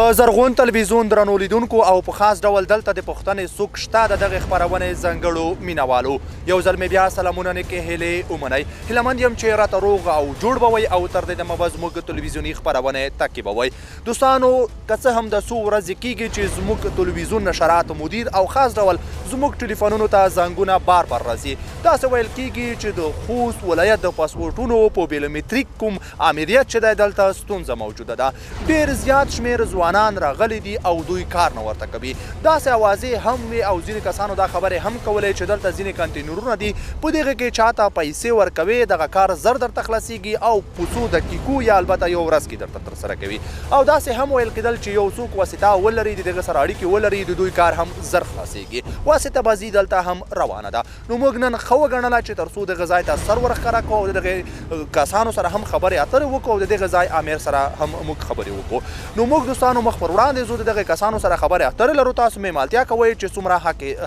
د زرغون تلویزیون درنو لیدونکو او په خاص ډول دلته د پوښتنې څوک شته د دغې خپرونې ځانګړو مینوالو یو ځل مې بیا سلامونه نیکې هیلې ومنئ. هیله مند یم چې راته روغ او جوړ به وئ او تر دې دمه به زموږ تلویزیوني خپرونې تعقیبوئ. دوستانو که څه هم د څو ورځې کیږي چې زموږ تلویزیون نشرات مدیر او خاص ډول زموږ ټلیفونونو ته زنګونه بار بار راځي. داسې ویل کیږي چې د خوست ولایت د پاسپورټونو په بیومتریک کوم آمریت چې دی دلته ستونزه موجوده ده. ډیر زیات شمیر ځوانان راغلي دي او دوی کار نه ورته کوي. داسې اوازې هم وې او ځینې کسانو دا خبرې هم کولې چې دلته ځینې کنټینرونه دي، په دغه کې چاته پیسې ورکوي، دغه کار زر درته خلاصیږي او په څو دقیقو یا البته یو ورځ کې درته ترسره کوي. او داسې هم ویل کېدل چې یو څوک واسطه ولري، د دغه سره اړیکې ولري، د دوی کار هم زر خلاصیږي. واسطه بازي دلته هم روانه ده. نو موږ نن ښه وګڼله چې تر څو دغه ځای ته سر ورښکاره کړو او د دغه کسانو سره هم خبرې اترې وکړو او د دغه ځای امیر سره هم موږ خبرې وکړو. نو موږ دوستانو مخ پر وړاندې ځو، د دغه کسانو سره خبرې اترې لرو. تاسو مې مالتیا کوئ چې څومره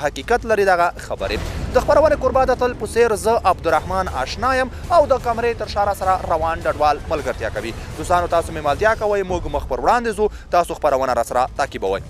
حقیقت لري دغه خبرې. د خپرونې کوربه د تل په څېر زه عبدالرحمن آشنا یم او د کمرې تر شا سره روان ډډوال ملګرتیا کوي. دوستانو تاسو مې مالتیا کوئ، موږ مخ پر وړاندې ځو، تاسو خپرونه را سره تعقیبوئ.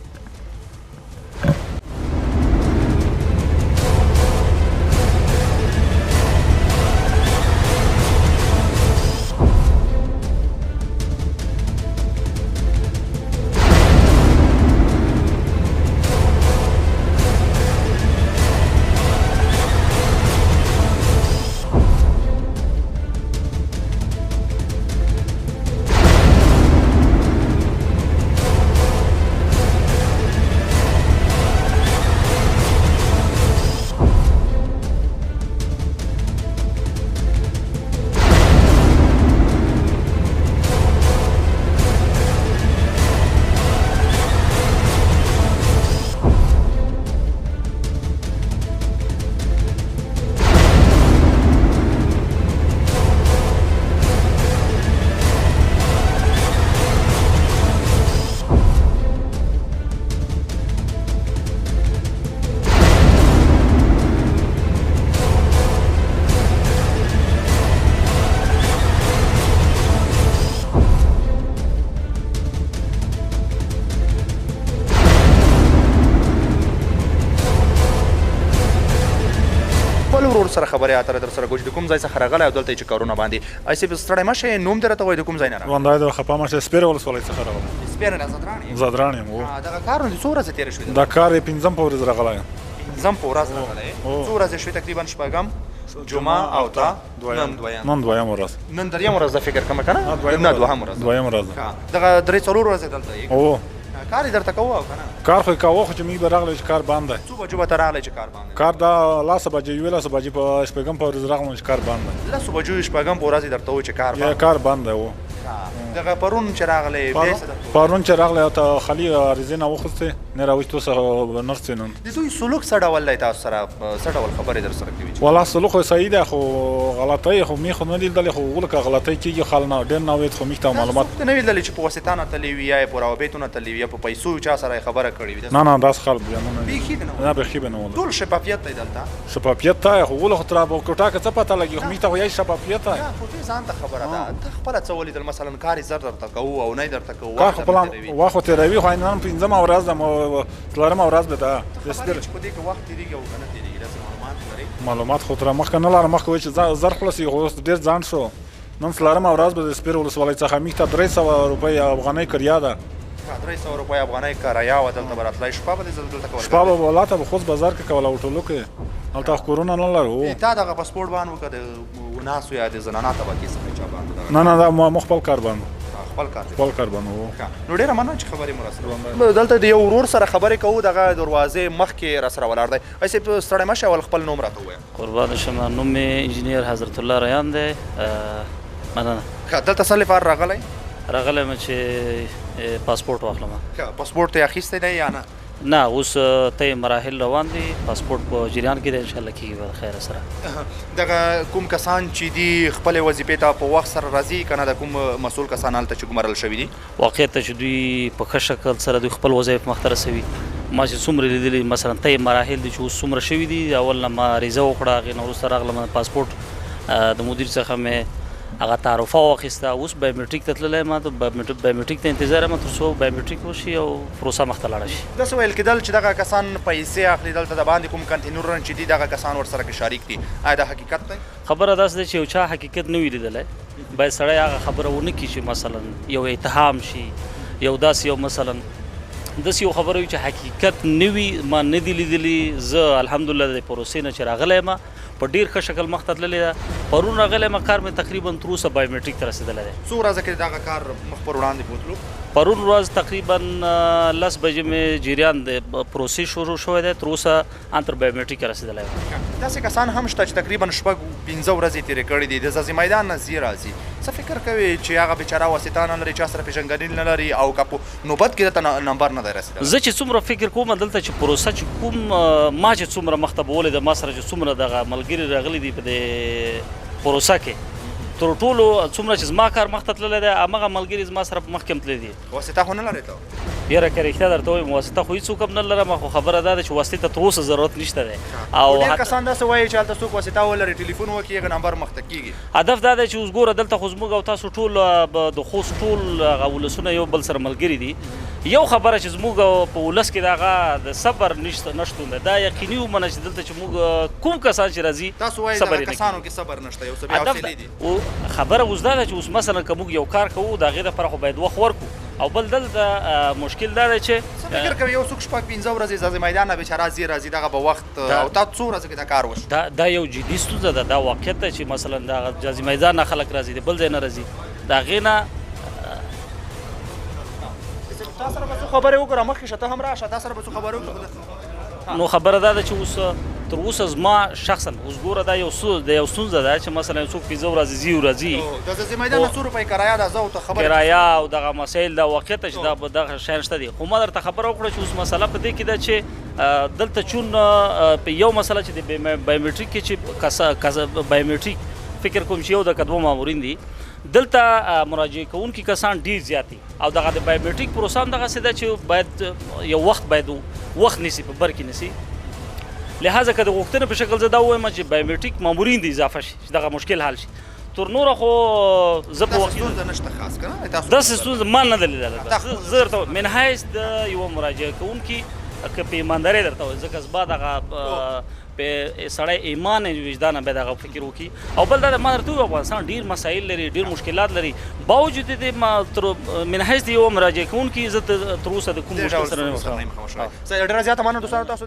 خپل ورور سره خبرې اترې در سره کوو چې د کوم ځای څخه راغلی او دلته یې چې کارونه باندې ایسې به ستړی مه شې. نوم دې راته ووایه، د کوم ځای نه راغلی؟ ژوندی دی، خفه مه شې. سپېرې ولسوالۍ څخه راغلی. سپېرې نه، ځدراڼ یې؟ ځدراڼ یم. دغه کار نو دې څو ورځې تېرې شوې؟ دا کار یې پنځم په ورځ راغلی یم. پنځم په ورځ راغلی یې؟ څو ورځې شوې تقریبا؟ شپږم، جمعه او تا نن دویم. نن دویم ورځ. نن دریم ورځ ده فکر کوم که نه؟ نه، دوهم ورځ. دویم ورځ ده. دغه درې څلور ورځې دلته یې؟ کار یې درته کوه او که نه؟ کار خو یې کاوه، خو چې موږ به راغلی چې کار بند دی. څو بجو به ته راغلی چې کار بند دی؟ کار دا لسه بجې، یوې لسو بجې په شپږم په ورځ راغلم چې کار بند دی. لسو بجو شپږم په ورځ یې درته وویل چې کار بند دی؟ کار بند دی. دغه پرون چې راغلی بیا څه درته؟ پرون چې راغلی ته خالي عریضې نه وخوستې، نه راوستو څه نرسې. نن د دوی سلوک څه ډول دی؟ تاسو سره څه ډول خبرې در سره کوي؟ والا سلوک خو صحیح دی، خو غلطۍ خو مې خو نه لیدلې، خو ولکه غلطۍ کېږي خال نه ډېر نه وید، خو مې ته معلومات نه لیدلې چې په واسطه نه تللی وي یا یې په روابطو نه تللی وي یا په پیسو چا سره یې خبره کړې وي؟ نه نه، داسې خال بیا نه، بیخي نه، نه بیخي به نه ولري. ټول شفافیت دی دلته. شفافیت دی، خو ولې خو تر کوټه کې څه پته لګي، خو مې ته خو یې شفافیت دی. نه، کوټې ځان ته خبره ده، ته خپله څه ولیدل؟ مثلا کار یې زر درته کوو او نه یې درته کوو؟ کار خو پلان وخت خو تېروي، خو نن پنځمه ورځ ده، څلورمه ورځ به ده. ته خبر یې چې په دې کې وخت تېرېږي او که نه تېرېږي؟ داسې معلومات لرې؟ معلومات خو تر مخکې نه لرم، مخکې وایي چې زر خلاصېږي، خو اوس ډېر ځنډ شو. نن څلورمه ورځ به د سپېرې ولسوالۍ څخه موږ ته 300 روپۍ افغانۍ کریا ده. 300 روپۍ افغانۍ کرایه وه، دلته به راتلی، شپه به دې دلته کوله؟ شپه به ولاته په خوست بازار کې کوله، هوټلو کې، هلته خو کورونه نه لرو. تا دغه پاسپورټ باندې وکړه د وناسو یا د زنانا طبقې څخه چا باندې؟ نه نه، دا مو خپل کار باندې. خپل کار، خپل کار باندې. نو ډېره مننه چې خبرې مو راسره. دلته د یو ورور سره خبرې کوو، دغه دروازې مخکې راسره ولاړ دی. هسې ستړی مه شې، اول خپل نوم راته ووایه. قربان شم، نوم مې انجنیر حضرت الله ریان دی. مننه. ښه، دلته څه لپاره راغلی؟ راغلی یم چې پاسپورټ واخلم. ښه، پاسپورټ یې اخیستی دی یا نه؟ نه، اوس ته مراحل روان دي، پاسپورټ په جریان کې دی، ان شاء الله کېږي به خیر سره. دغه کوم کسان چې دي خپلې وظیفې ته په وخت سره راځي که نه؟ د کوم مسؤل کسان هلته چې ګمارل شوي دي؟ واقعیت چې دوی په ښه شکل سره دوی خپل وظایف مخته رسوي. ما چې څومره لیدلي، مثلا ته مراحل دي چې اوس څومره شوي دي، اول نه ما عریضه وکړه، هغې نه وروسته راغلم پاسپورټ د مدیر څخه مې هغه تعرفه واخیسته. اوس بایومټریک ته تللی یم، بایومټریک ته انتظار یم تر څو بایومټریک وشي او پروسه مخته لاړه شي. داسې ویل کېدل چې دغه کسان پیسې اخلي، دلته د باندې کوم کنټینرونه چې دي دغه کسان ورسره کې شریک دي، آیا دا حقیقت دی؟ خبره داسې ده چې یو چا حقیقت نه وي لیدلی، باید سړی هغه خبره ونه کړي چې مثلا یو اتهام شي، یو داسې یو مثلا داسې یو خبره وي چې حقیقت نه وي. ما نه دي لیدلي. زه الحمدلله د پروسې نه چې راغلی یم په ډېر ښه شکل مخته تللی ده. پرون راغلی یم، کار مې تقریبا تر اوسه بایومټریک ته رسېدلی دی. څو ورځې کې دغه کار مخ پر وړاندې بوتلو؟ پرون ورځ تقریبا 10 بجې مې جریان د پروسې شروع شوی دی، تر اوسه ان تر بایومټریک رسېدلی دی. داسې کسان هم شته چې تقریبا 6-5 ورځې تېرې کړې دي، د ځاځي میدان نه ځي راځي. څه فکر کوي چې هغه بېچاره واسطه نه لري، چا سره پېژندګلي نه لري او که په نوبت کې درته نمبر نه دی رسېدلی؟ زه چې څومره فکر کوم دلته چې پروسه چې کوم ما چې څومره مخته بولې ده، ما سره چې څومره دغه ملګري راغلي دي په دې پروسه کې، تر ټولو څومره چې زما کار مخته تللی دی هماغه ملګري زما سره په مخکې هم تللي دي. واسطه خو نه لرې ته؟ یاره که رښتیا درته ووایم واسطه خو هېڅوک هم نه لرم، خو خبره دا ده چې واسطې ته تر اوسه ضرورت نشته دی. او ډېر کسان داسې وایي چې هلته څوک واسطه ولري ټلیفون وکړي هغه نمبر مخته کېږي. هدف دا دی چې اوس ګوره دلته خو زموږ او تاسو ټول د خوست ټول هغه ولسونه یو بل سره ملګري دي. یو خبره چې زموږ په ولس کې د هغه د صبر نشتون دی، دا یقیني ومنه چې دلته چې موږ کوم کسان چې راځي تاسو وایئ دغه کسانو کې صبر نشته، یو څه بې حوصلې دي. خبره اوس دا ده چې اوس مثلا که موږ یو کار کوو د هغې لپاره خو باید وخت ورکړو. او بل دلته مشکل دا دی چې څه فکر کوي یو څوک 6-5 ورځې ځاځي میدان نه بېچاره ځي راځي، دغه به وخت او تا څو ورځې کې دا کار وشو؟ دا یو جدي ستونزه ده، دا واقعیت دی چې مثلا دغه ځاځي میدان نه خلک راځي، د بل ځای نه راځي، د هغې نه تا سره به څه خبرې وکړه، مخکې شه ته هم راشه، تا سره به څه خبرې وکړو. نو خبره دا ده چې اوس تر اوسه زما شخصا اوس ګوره دا یو ستونزه ده چې مثلا یو څوک 5 ورځې ځي او راځي، د ځاځي میدان نه څو روپۍ کرایه ده، زه او ته خبرې کرایه او دغه مسایل دا واقعیت چې دا دغه شیان شته دي. خو ما درته خبره وکړه چې اوس مسله په دې کې ده چې دلته چون په یو مسله چې د بایومټریک کې چې بایومټریک فکر کوم چې یو د دوه مامورین دي دلته مراجعه کوونکي کسان ډېر زیات دي، او دغه د بایومټریک پروسه هم دغسې ده چې باید یو وخت باید وخت نیسي، په بر کې نیسي. لهذا که د غوښتنې په شکل زه دا ووایم چې بایومټریک مامورین دې اضافه شي چې دغه مشکل حل شي. تر نوره خو زه په وخت ستونزه نشته خاص که نه؟ داسې ستونزه ما نه ده لیدلې. زه درته من حیث د یوه مراجعه کوونکي که په ایماندارۍ درته وایم، ځکه زما دغه په سړی ایمان وجدان باید هغه فکر وکړي. او بل دا ما درته وویل افغانستان ډېر مسایل لري، ډېر مشکلات لري، باوجود دې ما تر من حیث د یوه مراجعه کوونکي زه تر اوسه د کوم مشکل سره نه یم مخامخ شوی. ډېره زیاته مننه دوستانو تاسو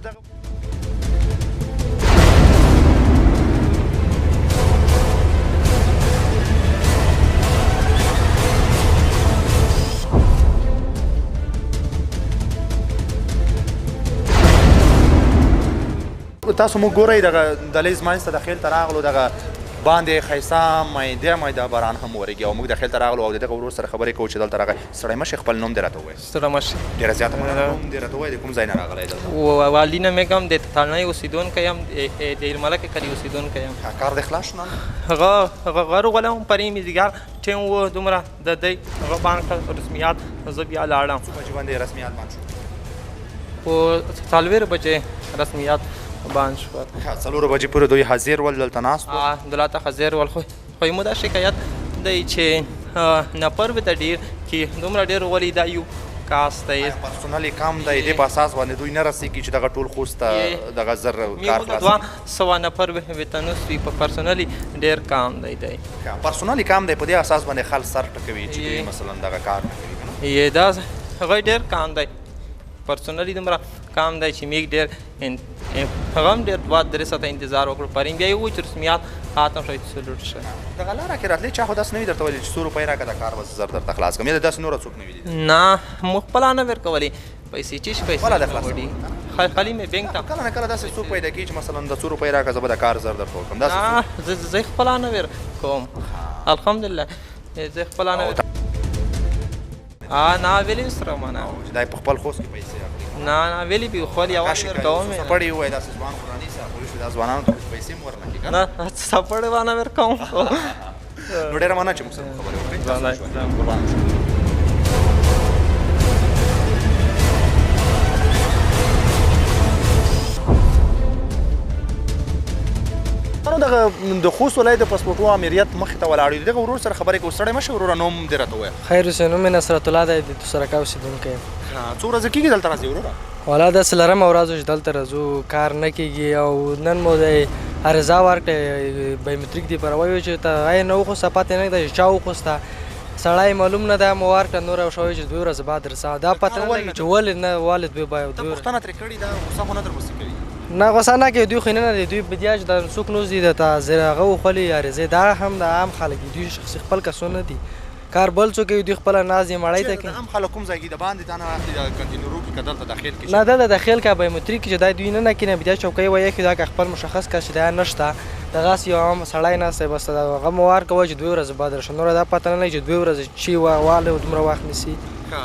تاسو موږ ګورئ دغه دهلیز منځ ته داخل ته راغلو، دغه باندې ښایسته میده میده باران هم ورېږي او موږ داخل ته راغلو او د دغه ورور سره خبرې کوو چې دلته راغی. ستړی مه شې، خپل نوم دې راته ووایه. ستړی مه شې. ډېره زیاته مننه. نوم دې راته ووایه، د کوم ځای نه راغلی دلته؟ والي نه مېږم، د تاڼۍ اوسېدونکی یم، د ایرملک کلي اوسېدونکی یم. کار دې خلاص شو نن؟ هغه غر وغلم پرې مې ځیګر ټیم و دومره د دی هغه بانک ته رسمیات زه بیا لاړم. څو بجې باندې رسمیات بند شو؟ په 4 بجې رسمیات بند شول. 4 بجې پورې دوی حاضر ول دلته ناست وو؟ دلته حاضر ول. خو مو دا شکایت دی چې نفر به ته ډېر کې دومره ډېر ولې دا یو کاس دی، پرسونل یې کم دی، دې په اساس باندې دوی نه رسېږي چې دغه ټول خوست ته دغه زر کار خلاص 200 نفر به ته نوست وي، په پرسونل یې ډېر کم دی. پرسونل یې کم دی، په دې اساس باندې خلک سر ټکوي چې دوی مثلا دغه کار نه کوي که نه؟ دا هغه ډېر کم دی، پرسونل یې دومره کم دی چې موږ ډېر هغه هم ډېر 2-3 ساعته انتظار وکړو. پرون بیا یې وویل چې رسمیات ختم شوی چې لوټ شوی. دغه لاره کې راتلې چا خو داسې نه وي درته ویلي چې څو روپۍ راکړه دا کار به زر درته خلاص کړم، یا داسې نوره څوک نه وي لیدلي؟ نه، موږ خپله نه ورکولې پیسې، چې پیسې خپله د خلاص وړي. خالي مې بانک ته کله نه کله داسې څوک پیدا کېږي چې مثلا د څو روپۍ راکړه زه به د کار زر درته وکړم، داسې نه، زه خپله نه ورکوم. الحمدلله زه خپله نه نه ویلي سره منه چې دا په خپل خوست کې پیسې اخلي. نه نه ویلي به خو یوازې ورکوم. څپړې ووایه، داسې ځوان خو رانیسه، خو دا ځوانانو ته پیسې هم ورنه کړي که نه؟ څپړې به نه ورکوم. نو ډېره مننه چې موږ سره خبرې وکړې. قربان شم. دغه د خوست ولایت د پاسپورټو آمریت مخې ته ولاړ یو، دغه ورور سره خبرې کوو. ستړی مه شې وروره، نوم دې راته ووایه. خیر اوسې، نوم مې نصرت الله دی، د تسرکه اوسېدونکی یم. څو ورځې کېږي دلته راځې وروره؟ والا دا څلورمه ورځ چې دلته راځو، کار نه کېږي او نن مو د عریضه ورکړه بایومتریک دی پر وایو چې ته غیر نه وخوسته، پاتې نه ده چې چا وخوسته، سړی معلوم نه ده، مو ورکړه نور شوی چې 2 ورځې بعد رسا. دا پته نه لګي چې ولې نه ولې دوی باید ته پوښتنه ترې کړې ده؟ غوسه خو نه درپسې کوي؟ نه غوسه نه کوي، دوی خو نه دی، دوی بدیا چې دا څوک نوځي د تا هغه وخولي عریضې، دا هم د عام خلک دي، دوی شخصي خپل کسونه دي، کار بل څوک کوي، دوی خپله ناز یې مړی ته کوي. عام خلک کوم ځای کې د باندې دا نه اخلي، د کنټینرو کې که دلته داخل کې؟ نه دلته داخل که بایومتریک کې چې دا دوی نه کینه بیا چوکۍ وایي چې دا که خپل مشخص کس چې دا نشته، دغسې یو عام سړی ناست دی، بس هغه مو ورکوه چې 2 ورځې بعد راشه. نوره دا پته نه لګي چې 2 ورځې چې واله دومره وخت نیسي.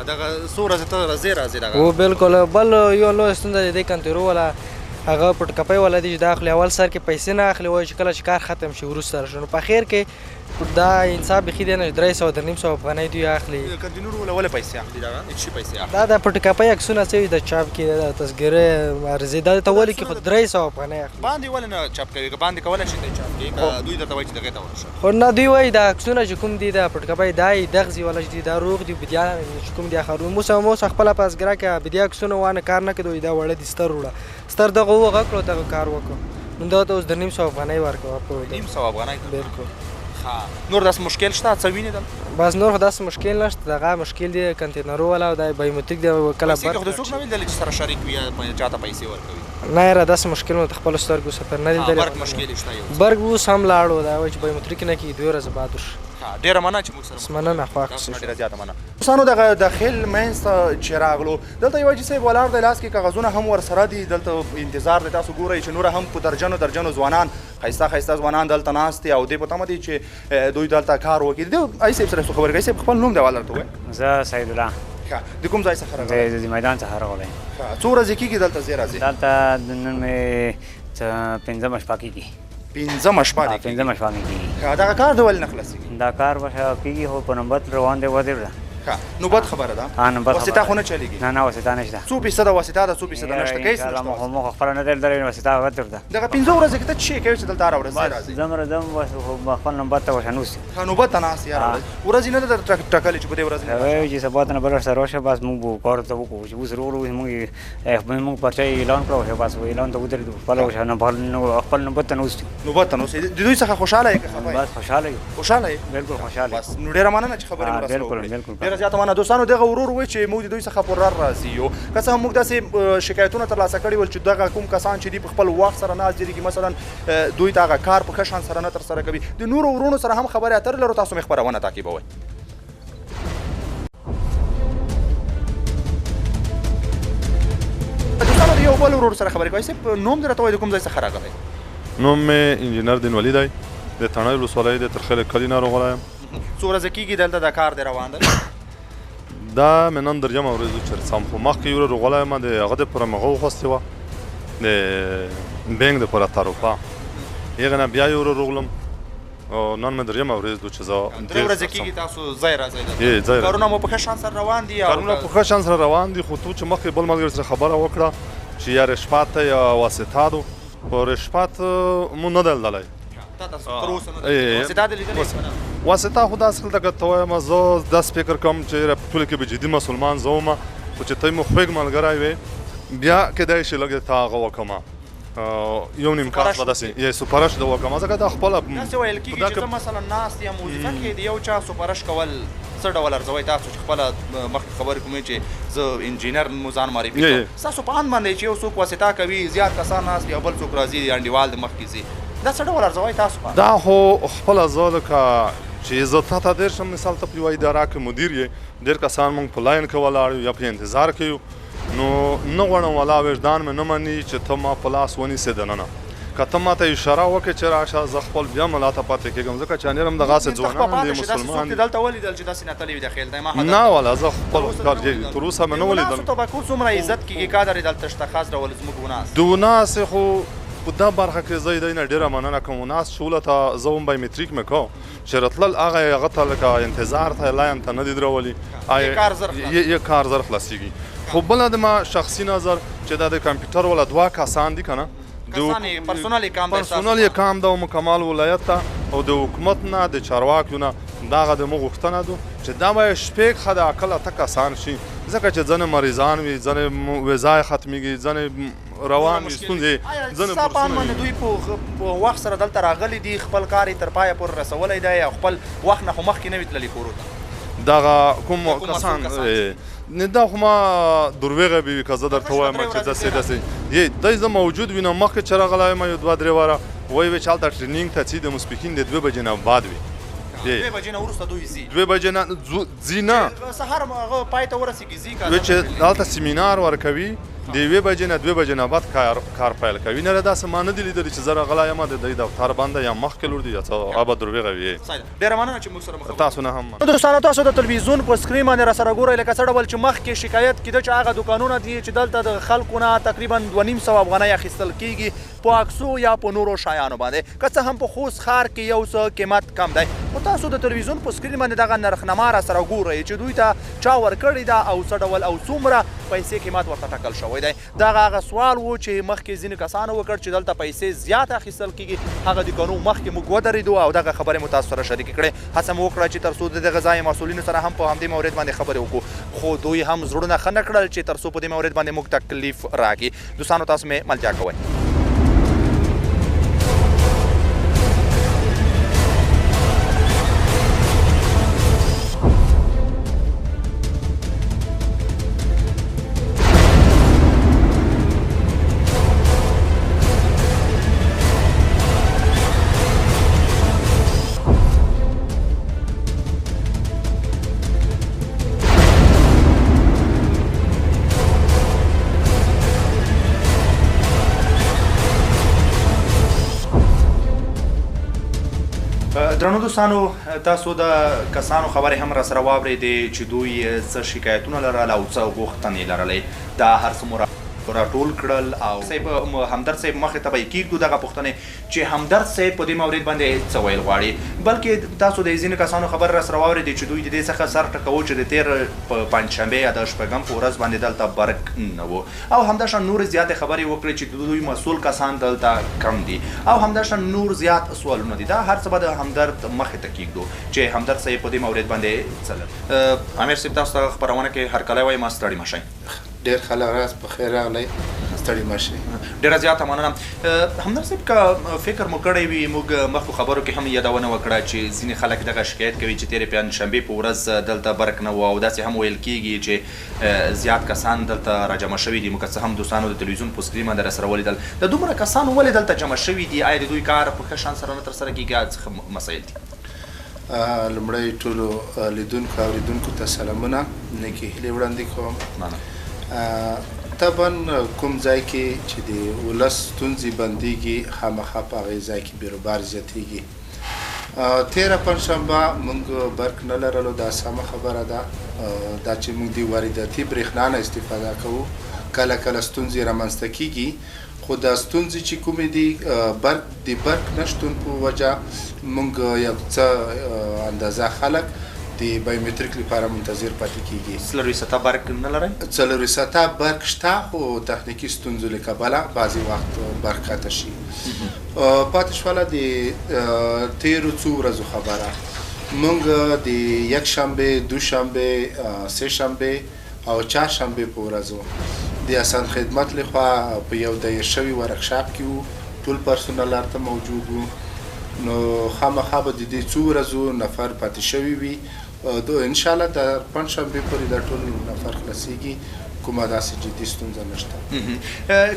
دغه څو ورځې ته راځې راځې دغه؟ هو بالکل. بل یو لویه ستونزه د دې کنټینرو والا هغه پټکپۍ والا دی چې دا اخلي، اول سر کې پیسې نه اخلي، وایي چې کله چې کار ختم شي وروسته راشه. نو په اخر کې دا انصاف بیخي دی نه، 300 350 افغانۍ دوی اخلي. کنټینر ولا ولې پیسې اخلي؟ دغه هیڅ پیسې اخلي؟ دا د پټکپۍ عکسونه څه وي د چاپ کې، د تذکرې عرضې دا ته ولې کې خو 300 افغانۍ اخلي. باندې ولې نه چاپ کوي؟ که باندې کولی شي ته چاپ کوي، که دوی درته وایي چې دغې ته ورشه؟ خو نه، دوی وایي دا عکسونه چې کوم دي د پټکپۍ دا یې دغزي ولا چې دي دا روغ دي، بدیا چې کوم دي اخرو موسه خپله په تذکره کې بدیا عکسونه وانه کار نه کوي، دا وړه دي ستر وړه ستر دغه وغه کړو دغه کار وکړو. نو دا ته اوس 350 افغانۍ ورکوه. 350 افغانۍ؟ بالکل. نور داسې مشکل شته څه وینې دلته؟ بس نور خو داسې مشکل نشته، دغه مشکل دی کنټینرو والا او دا بایومتریک دی. کله برق خو د څوک نه ویل چې سره شریک وي یا چاته پیسې ورکوي؟ نه یاره، داسې مشکل مو د خپلو سترګو سفر نه لیدلی. برق مشکل شته یو برق اوس هم لاړو، دا وایي چې بایومتریک نه کېږي، 2 ورځې بعد وشي. ډېره مننه چې موږ سره مننه، خوښ شوم. ډېره زیاته مننه. دوستانو دغه داخل منځ ته چې راغلو، دلته یو حاجي صاحب ولاړ دی، لاس کې کاغذونه هم ورسره دي، دلته انتظار دی. تاسو ګورئ چې نور هم په درجنو درجنو ځوانان، ښایسته ښایسته ځوانان دلته ناست دي او دې په تمه دي چې دوی دلته کار وکړي. د حاجي صاحب سره څو خبرې کوي. صاحب خپل نوم دی والا راته ووایه. زه سعید الله. ښه، د کوم ځای څخه راغلی؟ د میدان څخه راغلی. ښه، څو ورځې کېږي دلته ځې راځې؟ دلته نن مې پنځمه شپه کېږي. پنځمه شپه دې؟ پنځمه شپه مې کېږي. ښه، دغه کار د ولې نه خلاصېږي؟ دا کار به کېږي خو په نوبت روان دی، ودرېږه. ښه، نوبت خبره ده؟ ها، نوبت خبره. واسطه خو نه چلېږي؟ نه نه، واسطه نشته. څو فیصده واسطه ده، څو فیصده نشته؟ که هېڅ نشته؟ موږ خپله نه دی واسطه ودرېږه. دغه 5 ورځې کې ته څه شی کوې چې دلته هره ورځ ځې راځې؟ ځم راځم، بس خپل نوبت ته ورشه نوست. ښه، نوبت ته ناست یې هره ورځ؟ ورځې نه ده درته ټاکلې چې په دې ورځ نه وایي چې سبا ته نه بله سره وشه، بس موږ به کار ته وکړو چې اوس راغلو، موږ پرچه اعلان کړه، بس اعلان ته ودرېدو، خپله وشه خپل نوبت ته نوست. نوبت ته نوست. د دوی څخه خوشحاله یې که خفه یې؟ بس خوشحاله یو. خوشحاله یې؟ بالکل خوشحاله. بس نو ډېره مننه چې خبرې مو راسره وکړې. بالکل. ډېره زیاته مننه. دوستانو دغه ورور وایي چې موږ د دوی څخه پوره راضي یو، که څه هم موږ داسې شکایتونه ترلاسه کړي ول چې دغه کوم کسان چې دي په خپل وخت سره ناست دي، مثلا دوی ته هغه کار په ښه شان سره نه ترسره کوي. د نورو وروڼو سره هم خبرې اترې لرو، تاسو مې خپرونه تعقیبوئ. دوستانو د یو بل ورور سره خبرې کوئ. صاحب نوم دې راته ووایه، د کوم ځای څخه راغلی؟ نوم مې انجینر دین ولي دی، د تڼۍ ولسوالۍ د ترخیل کلي نه راغلی یم. څو ورځې کېږي دلته دا کار دی روان دی؟ دا مې نن درېیمه ورځ چې رسم، خو مخکې یو ورځ راغلی یم، د هغه دپاره مې هغه وخوستې وه، د بینک دپاره تعرفه، هغې نه بیا یو ورځ راغلم، او نن مې درېیمه ورځ ده چې زه درې ورځې کېږي تاسو ځای راځئ دلته. ځای کارونه مو په ښه شان سره روان دي؟ کارونه په ښه شان سره روان دي، خو تو چې مخکې بل ملګري سره خبره وکړه چې یا رشپت یا واسطه ده، خو رشپت مو نه دی لیدلی. واسطه خو داسې دلته که ته وایم، زه داسې فکر کوم چې په ټوله کې به جدي مسلمان زه وم، خو چې ته مو خوږ ملګری وې بیا کېدای شي لږ ته هغه وکړم، یو نیم کار به داسې یې سفارش د وکړم، ځکه دا خپله داسې ویل کېږي چې زه مثلا ناست یم وظیفه کې، د یو چا سفارش کول څه ډول ارزوئ تاسو چې خپله مخکې خبرې کومې چې زه انجینر مو ځان معرفي کړم، ستاسو په اند باندې چې یو څوک واسطه کوي، زیات کسان ناست وي او بل څوک راځي انډیوال د مخکې ځي، دا څه ډول ارزوئ تاسو په اند؟ دا خو خپله زه لکه چې زه تا ته ډېر شم، مثال ته په یوه اداره کې مدیر یې، ډېر کسان موږ په لاین کې ولاړ یو یا په انتظار کې یو، نو نه غواړم ولا وجدان مې نه مني چې ته ما په لاس ونیسې دننه، که ته ما ته اشاره وکړې چې راشه، زه خپل بیا ملا ته پاتې کېږم، ځکه چې انیر هم دغسې ځوانان دي، مسلمان دي. دلته ولیدل چې داسې نتلې وي داخل دی؟ نه والا زه خپل کار کېږي تر اوسه مې نه ولیدل. د طبقو څومره عزت کېږي، قدر یې دلته شته، خاص ډول زموږ وناس د وناسې خو په دا برخه کې زه یې نه ډېره مننه کوم. وناس چې ولته زه هم بایومتریک مې کوم چې راتلل هغه یې هغه ته لکه انتظار ته لاین ته نه دي درولي، یې کار زر خلاصېږي. خو بله د ما شخصي نظر چې دا د کمپیوټر والا دوه کسان دي که نه، کسان یې پرسونل یې کم دی، پرسونل یې کم ده او مکمل ولایت ته او د حکومت نه د چارواکیو نه دغه د موږ غوښتنه ده چې دا باید شپږ حد اقل 8 کسان شي، ځکه چې ځینې مریضان وي، ځینې ویزا یې ختمېږي، ځینې روان وي ستونزې، ځینې ستا په اند باندې دوی په وخت سره دلته راغلي دي، خپل کار یې تر پایه پورې رسولی دی او خپل وخت نه خو مخکې نه وي تللي کورو ته؟ دغه کوم کسان نه، دا خو ما دروغه به وي که زه درته ووایم چې داسې داسې دی زه موجود وینم. مخکې چې راغلی یم یو 2 3 واره وایي وی چې هلته ټرینینګ ته ځي د ماسپښین د 2 بجې نه بعد وي، 2 بجې نه وروسته دوی ځي، 2 بجې نه ځي، نه سهار هغه پای ته ورسېږي ځي، وی چې هلته سیمینار ورکوي د 1 بجې نه 2 بجې نه بعد کار پیل کوي. نه داسې ما نه دي لیدلي چې زه راغلی یم د دوی دفتر بنده یا مخکې لور دي یا څه، هغه به دروغه وي. ډېره مننه چې موږ سره مخامخ تاسو نه هم دوستانو. تاسو د تلویزیون په سکرین باندې را سره ګورئ لکه څه ډول چې مخکې شکایت کېده چې هغه دوکانونه دي چې دلته د خلکو نه تقریبا 250 افغانۍ اخیستل کېږي په عکسو یا په نورو شیانو باندې، که څه هم په خوست ښار کې یو څه قیمت کم دی، خو تاسو د تلویزیون په سکرین باندې دغه نرخنما را سره ګورئ چې دوی ته چا ورکړې ده او څه ډول او څومره پیسې قیمت ورته ټاکل شوی دی. دغه هغه سوال و چې مخکې ځینې کسانو وکړ چې دلته پیسې زیات اخیستل کېږي، هغه دوکانو مخکې موږ ودرېدو او دغه خبرې مو تاسو سره شریکې کړې. هڅه مو وکړه چې تر څو د دغه ځای مسؤلینو سره هم په همدې مورد باندې خبرې وکړو، خو دوی هم زړونه ښه نه کړل چې تر څو په دې مورد باندې موږ تکلیف راکړي. دوستانو تاسو مې ملتیا کوئ. درنو دوستانو تاسو د کسانو خبرې هم را سره واورېدې چې دوی څه شکایتونه لرل او څه غوښتنې لرلې، دا هر څه مو راټول کړل او صاحب همدرد صاحب مخې ته به یې کېږدو دغه پوښتنې چې همدرد صاحب په دې مورد باندې څه ویل غواړي. بلکې تاسو د ځینو کسانو خبرې را سره واورېدې چې دوی د دې څخه سر ټکوو چې د تېر په پنجشنبې یا د شپږم په ورځ باندې دلته برق نه و، او همداشان نورې زیاتې خبرې وکړې چې د دوی مسؤل کسان دلته کم دي، او همداشان نور زیات سوالونه دي. دا هر څه به د همدرد مخې ته کېږدو چې همدرد صاحب په دې مورد باندې څه لري. امیر صاحب تاسو ته خپرونه کې هرکلی وایم، ستړي مه شئ. ډېر ښه راغلاست، په خیر راغلی، ستړي مه شئ. ډېره زیاته مننه. همدرد صاحب که فکر مو کړی وي، موږ مخکو خبرو کې هم یادونه وکړه چې ځینې خلک دغه شکایت کوي چې تېرې پنجشنبې په ورځ دلته برق نه و، او داسې هم ویل کېږي چې زیات کسان دلته راجمع شوي دي. موږ که څه هم دوستانو د تلویزیون په سکرین باندې راسره ولیدل، د دومره کسانو ولې دلته جمع شوي دي؟ آیا د دوی کار په ښه شان سره نه ترسره کېږي؟ څه مسایل دي؟ لومړی ټولو لیدونکو اورېدونکو ته سلامونه، نیکې هیلې وړاندې کوم. طبعا کوم ځای کې چې د ولس ستونزې بندېږي خامخا په هغې ځای کې بیروبار زیاتېږي. تېره پنجشنبه موږ برق نه لرلو، دا سمه خبره ده. دا چې موږ د وارداتي برېښنا نه استفاده کوو کله کله ستونزې رامنځته کېږي، خو دا ستونزې چې کومې دي برق د برق نشتون په وجه موږ یو څه اندازه خلک د بایومتریک لپاره منتظر پاتې کېږي. 24 ساعته برق نه لرئ؟ 24 ساعته برق شته، خو تخنیکي ستونزو له کبله بعضې وخت برق قطع شي. پاتې شوله د تېرو څو ورځو خبره، موږ د یکشنبې، دوشنبې، سه شنبې او چهارشنبې په ورځو د آسان خدمت لخوا په یو دایر شوي ورکشاپ کې وو، ټول پرسونل هلته موجود وو، نو خامخا به د دې څو ورځو نفر پاتې شوي وي. انشاءالله د پنجشنبې پورې دا ټول نفر خلاصېږي، کومه داسې جدي ستونزه نشته.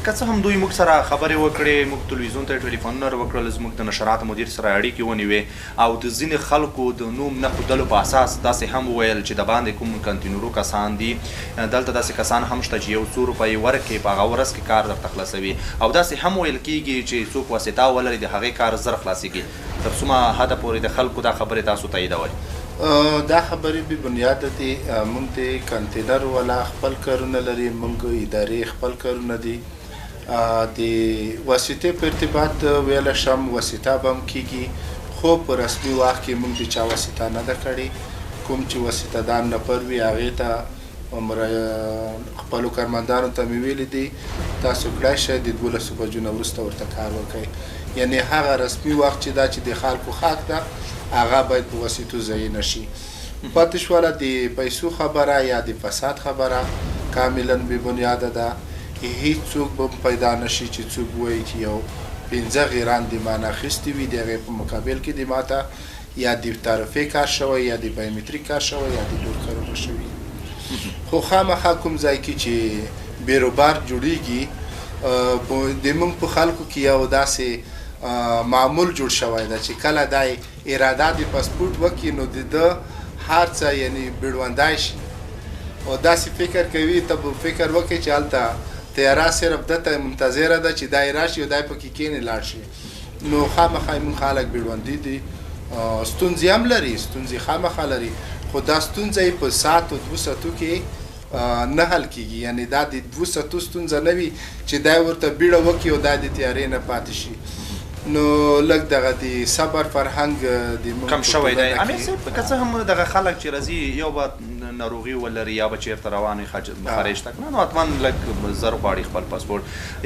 که څه هم دوی موږ سره خبرې وکړې، موږ تلویزیون ته ټلیفونونه وکړل، زموږ د نشراتو مدیر سره اړیکې ونیوې او د ځینې خلکو د نوم نه ښودلو په اساس داسې هم وویل چې د باندې کوم کنتینرو کسان دي، دلته داسې کسان هم شته چې یو څو روپۍ ورکړي په هغه ورځ کې کار درته خلاصوي، او داسې هم ویل کېږي چې څوک واسطه ولري د هغې کار زر خلاصېږي. تر څومره حده پورې د خلکو دا خبرې تاسو تاییدوئ؟ دا خبرې بې بنیاده دي. موږ د کانتینر والا خپل کارونه لري، موږ ادارې خپل کارونه دي. د واسطې په ارتباط ویلی شم واسطه به هم کېږي، خو په رسمي وخت کې موږ د چا واسطه نه ده کړې. کوم چې واسطه دان نفر وي هغې ته خپلو کارمندانو ته مې ویلي دي تاسو کړای شئ د 12 بجو نه وروسته ورته کار وکړئ. یعنی هغه رسمي وخت چې دا چې د خلکو حق ده هغه باید په وسیطو ضایع نه شي. پاتې شوله د پیسو خبره یا د فساد خبره، کاملا بې بنیاده ده. هیڅوک به پیدا نه شي چې څوک وایي چې یو 5 غیران د ما نه اخیستي وي، د هغې په مقابل کې د ما ته یا د تعرفې کار شوی یا د بایومتریک کار شوی یا د نور کارونه شوي. خو خامخا کوم ځای کې چې بیروبار جوړیږي، د موږ په خلکو کې یو داسې معمول جوړ شوی ده چې کله دا اراده د پاسپورټ وکړي نو د ده هر څه یعنی بیړوندای شي او داسې فکر کوي، ته به فکر وکړي چې هلته طیاره صرف ده ته منتظره ده چې دا یې راشي او دا یې پکې کښېني لاړ شي. نو خامخا موږ خلک بیړوندي دي، ستونزې هم لري، ستونزې خامخا لري، خو دا ستونزه یې په ساعت او 2 ساعتو کې نه حل کېږي. یعنې دا د 2 ساعتو ستونزه نه وي چې دا ورته بیړه وکړي او دا د طیارې نه پاتې شي. نو لږ دغه د صبر فرهنګ د موږ کم شوی دی. امیر صاحب، که څه هم دغه خلک چې راځي یو به ناروغي ولري یا به چېرته روان وي خارج ته، نو حتما لږ زر غواړي خپل پاسپورټ.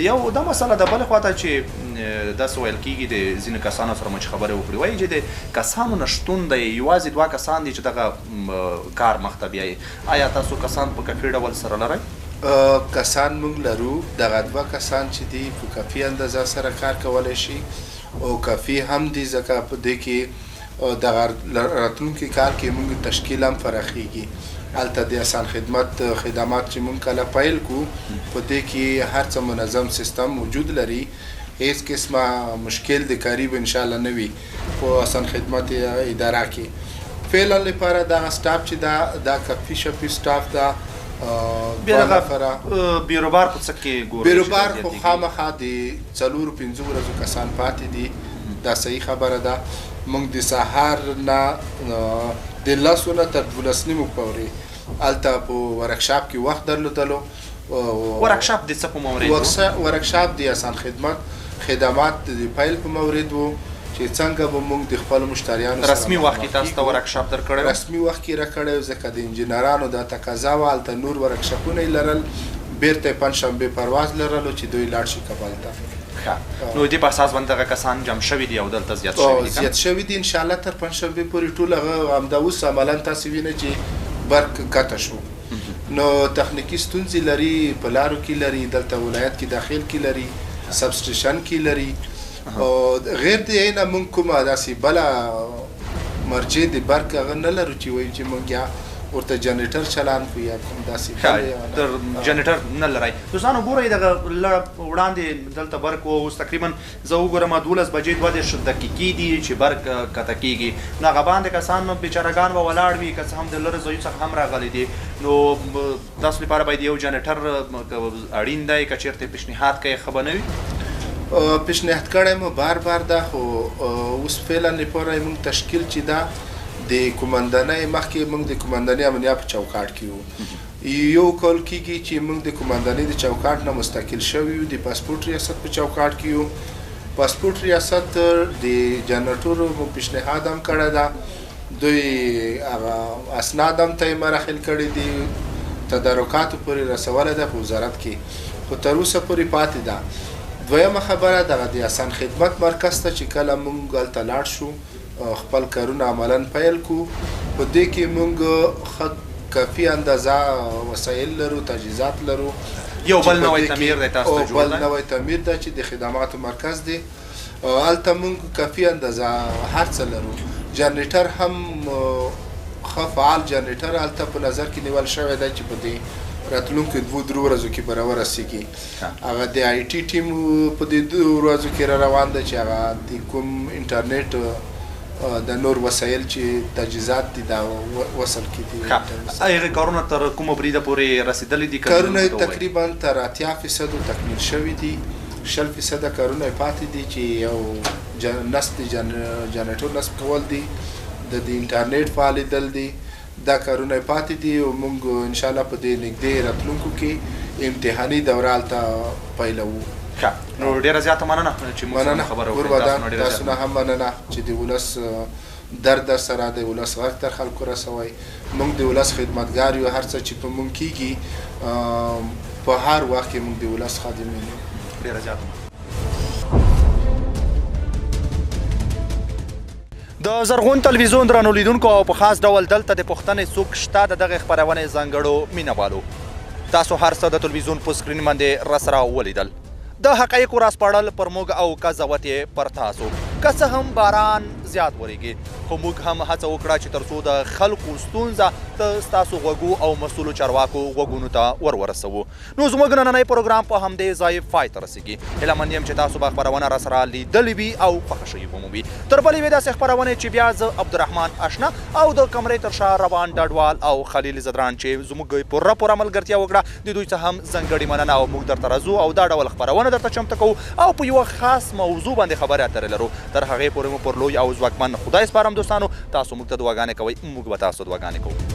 یو دا مسله ده. بلې خوا ته چې داسې ویل کېږي د ځینو کسانو سره مو چې خبرې وکړي، وایي چې د کسانو نه شتون دی، یوازې 2 کسان دي چې دغه کار مخته بیایي. آیا تاسو کسان په کافي ډول سره لرئ؟ کسان موږ لرو، دغه 2 کسان چې دي په کافي اندازه سره کار کولی شي او کافي هم دي، ځکه په دې کې دغه راتلونکي کال کې موږ تشکیل هم پراخېږي. هلته د اسان خدمت خدمات چې موږ کله پیل کړو په دې کې هر څه منظم سیستم وجود لري، هیڅ قسمه مشکل د کاري به انشاءالله نه وي په اسان خدمت اداره کې. فعلا لپاره دغه سټاف چې دا کافي شفي سټاف ده. بیروبار په څه کې ګورئ؟ بیروبار خو خامخا د 4-5 ورځو کسان پاتې دي، دا صحیح خبره ده. موږ د سهار نه د 10 نه تر 12:30 پورې هلته په ورکشاپ کې وخت درلودلو. ورکشاپ د څه په مورد و؟ ورکشاپ د اسان خدمت خدمات د پیل په مورد و چې څنګه به موږ د خپلو مشتریانو سره رسمي وخت کې تاسو ته ورکشاپ درکړی و؟ رسمي وخت کې راکړی و، ځکه د انجینرانو دا تقاضا وه. هلته نور ورکشاپونه یې لرل، بیرته یې پنجشنبې پرواز لرلو چې دوی لاړ شي کابل ته. ښه، نو دې په اساس باندې دغه کسان جمع شوي دي او دلته زیات شوي دي؟ زیات شوي دي انشاءالله. تر پنجشنبې پورې ټول هغه همدا اوس عملا تاسې وینئ چې برق کته شو، نو تخنیکي ستونزې لري، په لارو کې لري، دلته ولایت کې داخل کې لري، سبسټیشن کې لري. او غیر د نه موږ کومه داسې بله مرجع د برق هغه نه لرو چې وایو چې موږ یا ورته جنریټر چلان کړو یا کوم داسې تر جنریټر نه لرئ. دوستانو ګورئ دغه وړاندې دلته برق و، اوس تقریبا زه وګورم 12:32 دقیقې دي چې برق قطع کېږي. نو هغه باندې کسان بیچارهګان به ولاړ وي، که څه هم د لرې ځایو څخه هم راغلي دي. نو تاسو لپاره باید یو جنریټر اړین دی، که چېرته پیشنهاد کوي ښه به نه وي؟ پیشنهاد کړی مو بار بار ده، خو اوس فعلا لپاره موږ تشکیل چې ده د قومندانۍ مخکې موږ د قومندانۍ امنیه په چوکاټ کې وو. یو کال کېږي چې موږ د قومندانۍ د چوکاټ نه مستقل شوي یو، د پاسپورټ ریاست په چوکاټ کې یو. پاسپورټ ریاست د جنراتورو مو پیشنهاد هم کړی ده، دوی هغه اسناد هم ته یې مراحل کړي دي، تدارکاتو پورې رسولی ده په وزارت کې، خو تر اوسه پورې پاتې ده. دویمه خبره دغه د اسان خدمت مرکز ته چې کله موږ هلته لاړ شو خپل کارونه عملا پیل کړو، په دې کې موږ ښه کافي اندازه وسایل لرو، تجهیزات لرو. یو بل نوی تعمیر دی تاسو ته جوړ دی؟ بل نوی تعمیر دی چې د خدماتو مرکز دی، هلته موږ کافي اندازه هر څه لرو. جنریټر هم ښه فعال جنریټر هلته په نظر کې نیول شوی دی چې په دې راتلونکو 2-3 ورځو کې به راورسېږي. هغه د آی ټي ټیم په دې 2 ورځو کې را روان دی چې هغه د کوم انټرنیټ د نور وسایل چې تجهیزات دي دا وصل کړي. هغه کارونه تر کومه بریده پورې رسېدلي دي؟ کارونه یې تقریبا تر 80% تکمیل شوي دي، 20% کارونه یې پاتې دي چې یو نصب د جنریټر نصب کول دي، د انټرنیټ فعالېدل دي، دا کارونه یې پاتې دي. او موږ انشاءالله په دې نږدې راتلونکو کې امتحاني دوره هلته پیلوو. ښه، نو ډېره زیاته مننه چې موږ سره خبره وکړئ. تاسو نه هم مننه چې د ولس درد در سره د ولس غږ تر خلکو رسوئ. موږ د ولس خدمتګار یو، هر څه چې په موږ کېږي په هر وخت کې موږ د ولس خادمین یو. ډېره زیاته د زرغون تلویزیون درنو لیدونکو او په خاص ډول دلته د پوښتنې څوک شته د دغې خپرونې ځانګړو مینهوالو، تاسو هر څه د تلویزیون په سکرین باندې راسره ولیدل. د حقایقو راسپړل پر موږ او قضاوت یې پر تاسو. که څه هم باران زیات ورېږي، خو موږ هم هڅه وکړه چې ترڅو د خلکو ستونزه ته ستاسو غوږو او مسؤلو چارواکو غوږونو ته ور ورسوو. نو زموږ نننی پروګرام په همدې ځای پای ته رسېږي. هیله مند یم چې تاسو به خپرونه راسره لیدلې وي او خوښه شوي به مو وي. تر بلې یوې داسې خپرونې چې بیا زه عبدالرحمن اشنا او د کمرې تر شا روان ډډوال او خلیل ځدران چې زموږ پوره پوره ملګرتیا وکړه، د دوی څخه هم ځانګړې مننه. او موږ درته راځو او دا ډول خپرونه درته چمتو کوو او په یوه خاص موضوع باندې خبرې اترې لرو. تر هغې پورې مو پر لوی او ځواکمن خدای سپارم دوستانو. تاسو موږ ته دعاګانې کوئ، موږ به تاسو دعاګانې کوو.